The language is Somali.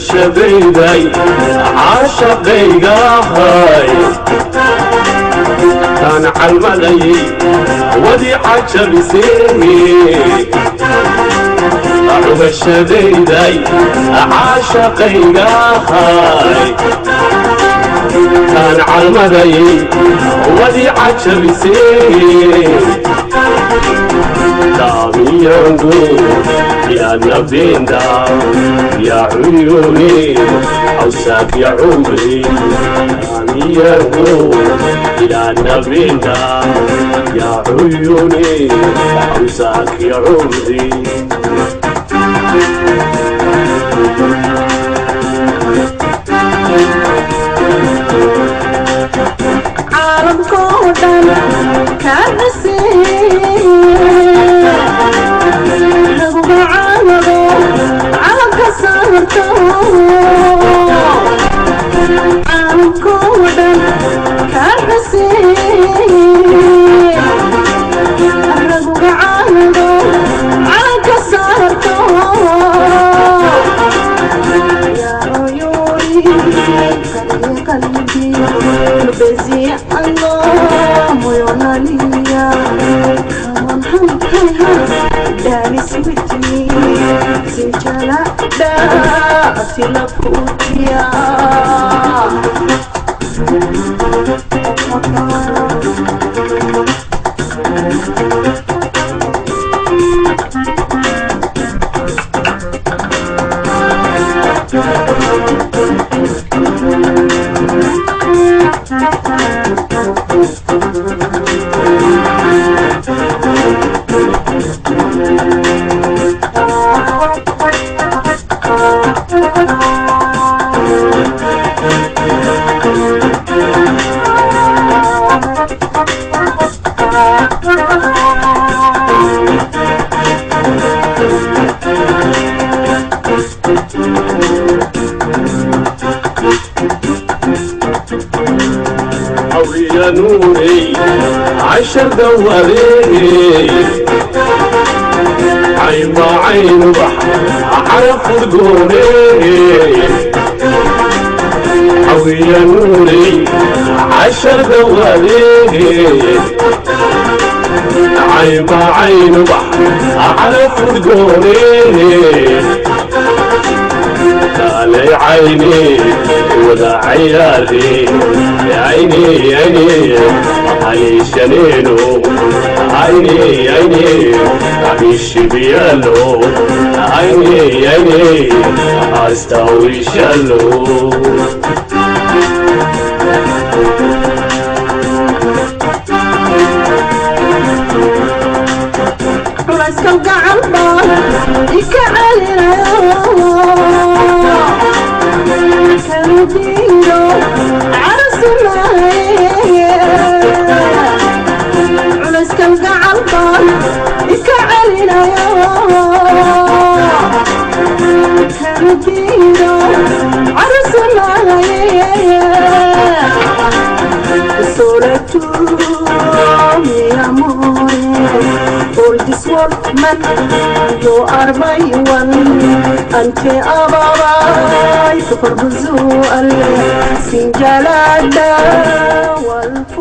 Cugashadayday caashaqaygahay taan calmadayay wadi cajabisee. Cugashadayday caashaqaygahay taan calmadayay wadi cajabisee. Damiyangu يا نبينا يا عيوني أوساك يا عمري. داميانgu يا نبينا يا عيوني أوساك يا عمري. Caalamkoo dhan kaa xuseen laguga caanado calanka saarto. Caalamkoo dhan kaa xuseen laguga caanado calanka saarto. يا عيوني قلبي لبزي الله moyonania. Come on, hi hi hi, dance with me. Sinjala da atila putia. حويا نوري عشر دواري عين عين بحر عرف قولي. حويا نوري عشر دواري عين عين بحر عرف قولي. علي عيني ولا عيالي عيني عيني علي شنينو عيني عيني عيش بيالو عيني عيني استوي شلو. Culayska gacan baan ika celinayo kanu diido carsimaaye. Culayska gacan baan ika celinayo kanu diido carsimaaye. Solo tú, mi amore. All this world man, you are my one. Ante ababay, ፍቅር ብዙ አለ ሲንጀላዳ ወልፉ